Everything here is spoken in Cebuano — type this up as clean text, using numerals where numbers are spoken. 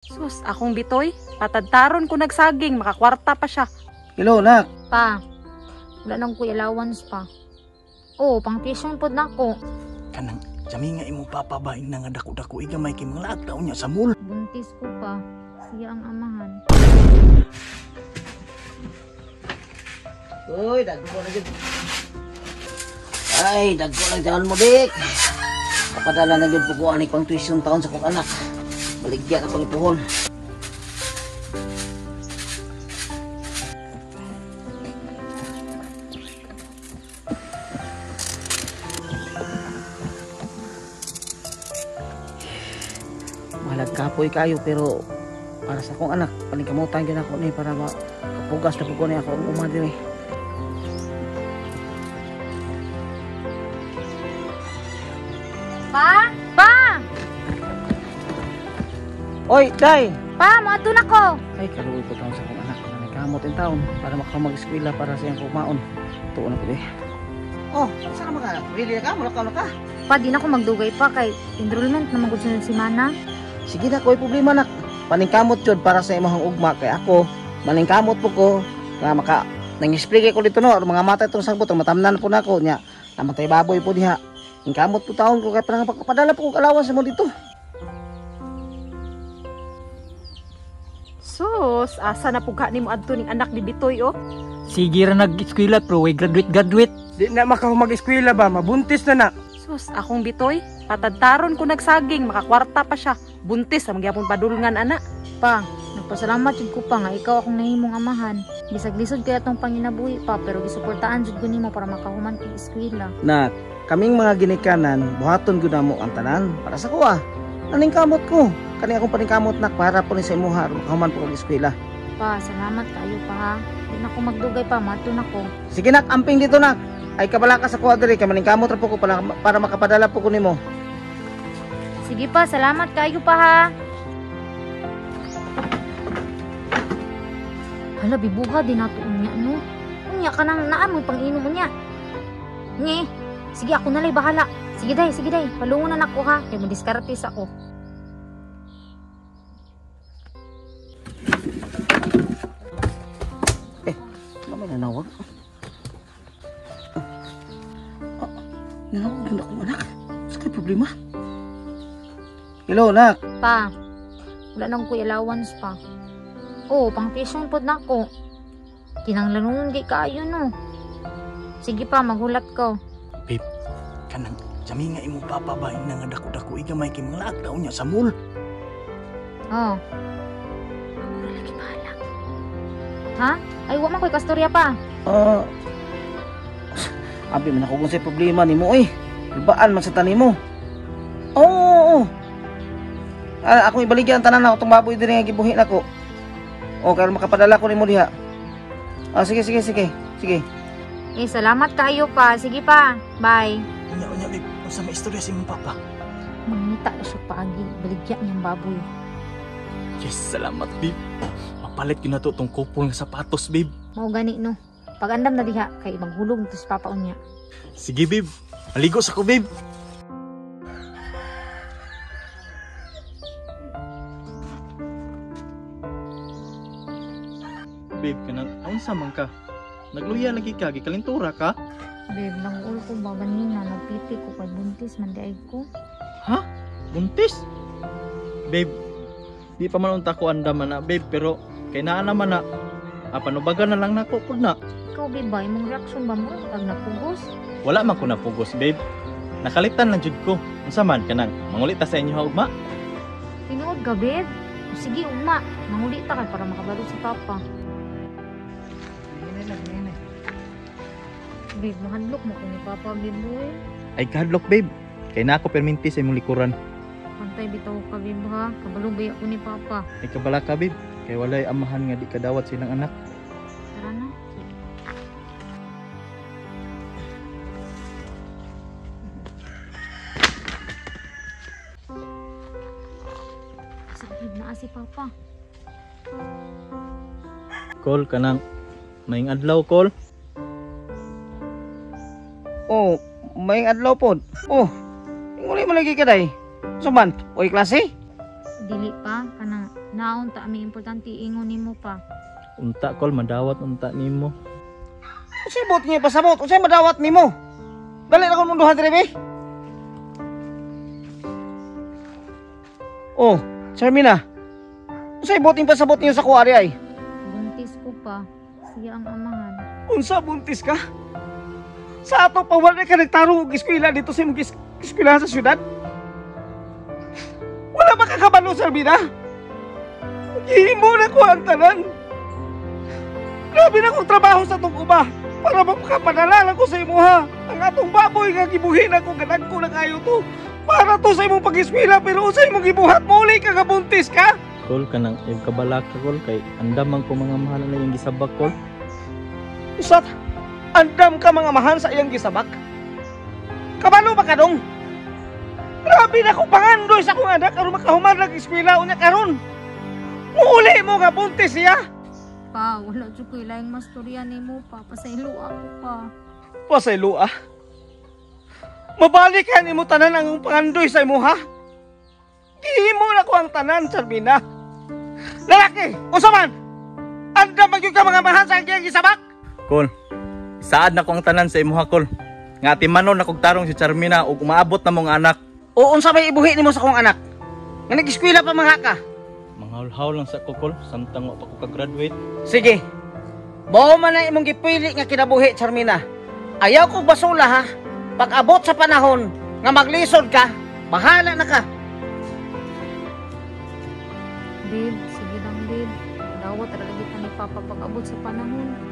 Sus, akong bitoy. Patadtaron ko nagsaging, makakwarta pa siya. Hello, nak. Pa, wala nang kuy allowance pa. Oo, pang tuition pod nako. Kanang jami nga imong papa ba ing nga dako-dako gamay kay mga laag taon niya sa mall. Buntis ko pa. Siya ang amahan. Uy, dagko na jud. Ay, dagko lang taon mo, Dik. Kapadala na jud po ko ani pang tuition taon sa kong anak. Baligya na pang ipuhon. Mahalag kapoy kayo pero para sa akong anak, paningkamutan gyud ako ni para makapugas na po ko ni ako ang uma diri. Pa? Pa! Oy, Day! Pa, moadto na ko. Ay, kaluoy po taon sa akong anak. May kamot in taon para makamag-eskwela para sa iyang kumaon. Tuon ako, eh. Oh, saan ka mga? Really na ka? Mulakaw na ka? Pa, di na ko magdugay pa kay enrollment na magud sunod semana. Sige na, ko'y problema nak. Paningkamot yun para sa imong ugma. Kaya ako, maningkamot po ko. Nga maka, nang-explain ko dito no, mga mata itong sagbot, matamnan po na ako. Nya, namatay baboy po diha. Ningkamot po taon ko, kaya parang padala po ko kalawan sa mo dito. Sus, asa na pugha nimo adto ning anak ni Bitoy oh. Sige ra nag-eskwela pero way graduate graduate. Di na makahumag-eskwela ba, mabuntis na na. Sus, akong bitoy. Patadtaron ko nagsaging, makakwarta pa siya. Buntis ang gyapon padulngan ana. Pa, nagpasalamat jud ko pa nga ikaw akong nahimong amahan. Bisag lisod kaya tong panginabuhi pa pero gisuportaan jud ko nimo para makahuman kog eskwela. Nak, kaming mga ginikanan, buhaton gud namo ang tanan para sa kuha. Naningkamot ko. Kani akong paningkamot nak para po ni sa imuha aron makahuman po kog eskwela. Pa, salamat kayo pa ha. Di na ko magdugay pa, moadto na ko. Sige nak, amping dito nak. Ay kabala ka sa kuha diri kay maningkamot ra po ko para makapadala po ko nimo. Sige pa, salamat kayo pa ha. Hala, bibuha din nato unya no. Unya ka nang naamoy pang inom unya. Nye, sige ako nalay bahala. Sige day, palungon na nako ha. Kay mo diskarte sa ako. Ano may nanawag? Ah, nanawag na akong anak. Sa kay problema? Hello, nak. Pa, wala nang kuy allowance pa. Oo, pang tuition pod nako. Kinanglanon di kaayo no. Sige pa, maghulat ko. Babe, kanang jami nga imong papa ba ing nga dako-dako gamay kay mga laag taon niya sa mall. Oh. Ako ra lagi bahala. Ha? Ay, wa man ko'y kastorya pa. Ah, abi man ako kung sa problema nimo eh. Ibaan man sa tanim mo. Oo, oo, oo. Ah, akong ibaligyan ang tanan ako itong baboy diri nga gibuhi nako. O, karon makapadala ko nimo diha. Ah, sige, sige, sige. Sige. Eh, salamat kayo pa. Sige pa. Bye. Unya unya babe, unsa may istorya sa imong papa? Mangita na siya paagi. Baligya niyang baboy. Yes, salamat babe. Mapalit gyud nato tong couple nga sapatos babe. Mao gani no. Pag-andam na diha kay maghulog to si Papa unya. Sige babe, maligo sa ko babe. Babe, kanang unsa man ka? Nagluya lagi ka, gikalintura ka? Babe, nang-ulo ko ba ganina, nagpipi ko kay buntis man di ay ko. Ha? Buntis? Babe, di pa man unta ko andam na babe, pero kay naa naman na. Panubagan na lang nako pud na. Ikaw babe ba, imong reaksyon ba mo pag napugos? Wala man ko napugos, babe. Nakalitan lang jud ko. Unsa man kanang manguli ta sa inyo ha ugma? Tinuod ka babe? O, sige ugma, manguli ta kay para makabalo si Papa. Babe, mahadlok mo ko ni Papa babe boy. Ay kahadlok, babe. Kay na ako perminti sa imong likuran. Pantay bitaw ka babe ha, kabalo ba ako ni Papa. Ay kabala ka, babe. Kay walay amahan nga di kadawat silang anak. Tara na. Sakit na si Papa. Call kanang maing adlaw call. Oh, may adlaw pod. Oh, inguli mo lagi ka day. Suman, oy klase. Dili pa kanang Naon ta ami importante ingon nimo pa. Unta kol, madawat unta nimo. Unsay buot niya pasabot? Unsay madawat nimo? Dali na kong munduhan diri be. Oh, Charmina. Unsay buot niyo pasabot niyo sa kuwari ay? Buntis ko pa. Siya ang amahan. Unsa buntis ka? Sa ato pa wala ka nagtarong og eskwela dito sa imong eskwelahan sa syudad? Wala ba ka kabalo, Charmina? Gihimo na ko ang tanan. Grabe na kong trabaho sa atong uba para makapadala lang ko sa imuha. Ang atong baboy nga gibuhin ako ganag ko na kayo to. Para to sa imong pag-eskwela pero unsay imong gibuhat mo uli ka nga buntis ka? Kol, kanang yung kabalaka kol, kay andamang ko mga mahal na yung gisabak kol. Usat, andam ka mga mahan sa iyang gisabak. Kabalo ba ka dong? Grabe na kong pangandoy sa akong anak aron makahuman ng eskwela unya karon. Muuli mo nga buntis siya. Pa, wala jud ko'y laing mastorya nimo pa. Pasaylo ako pa. Pasaylo ah. Mabalik ka nimo tanan ang pangandoy sa imuha. Gihimo na ko ang tanan, Charmina. Lalaki, unsa man? Andam magyud ka mga mahan sa iyang gisabak. Kol, saad na ko ang tanan sa imuha kol. Nga timanon na kog tarong si Charmina ug umaabot na mong anak. O unsa may ibuhi nimo sa akong anak? Nga nag-eskwela pa mga ka. Manghawlhaw lang sa ko kol, samtang wa pa ko ka-graduate. Sige. Mao man na imong gipili nga kinabuhi, Charmina. Ayaw kong basula ha. Pag abot sa panahon nga maglisod ka, bahala na ka. Babe, sige lang babe. Dawat ra lagi ta ni Papa pag-abot sa panahon.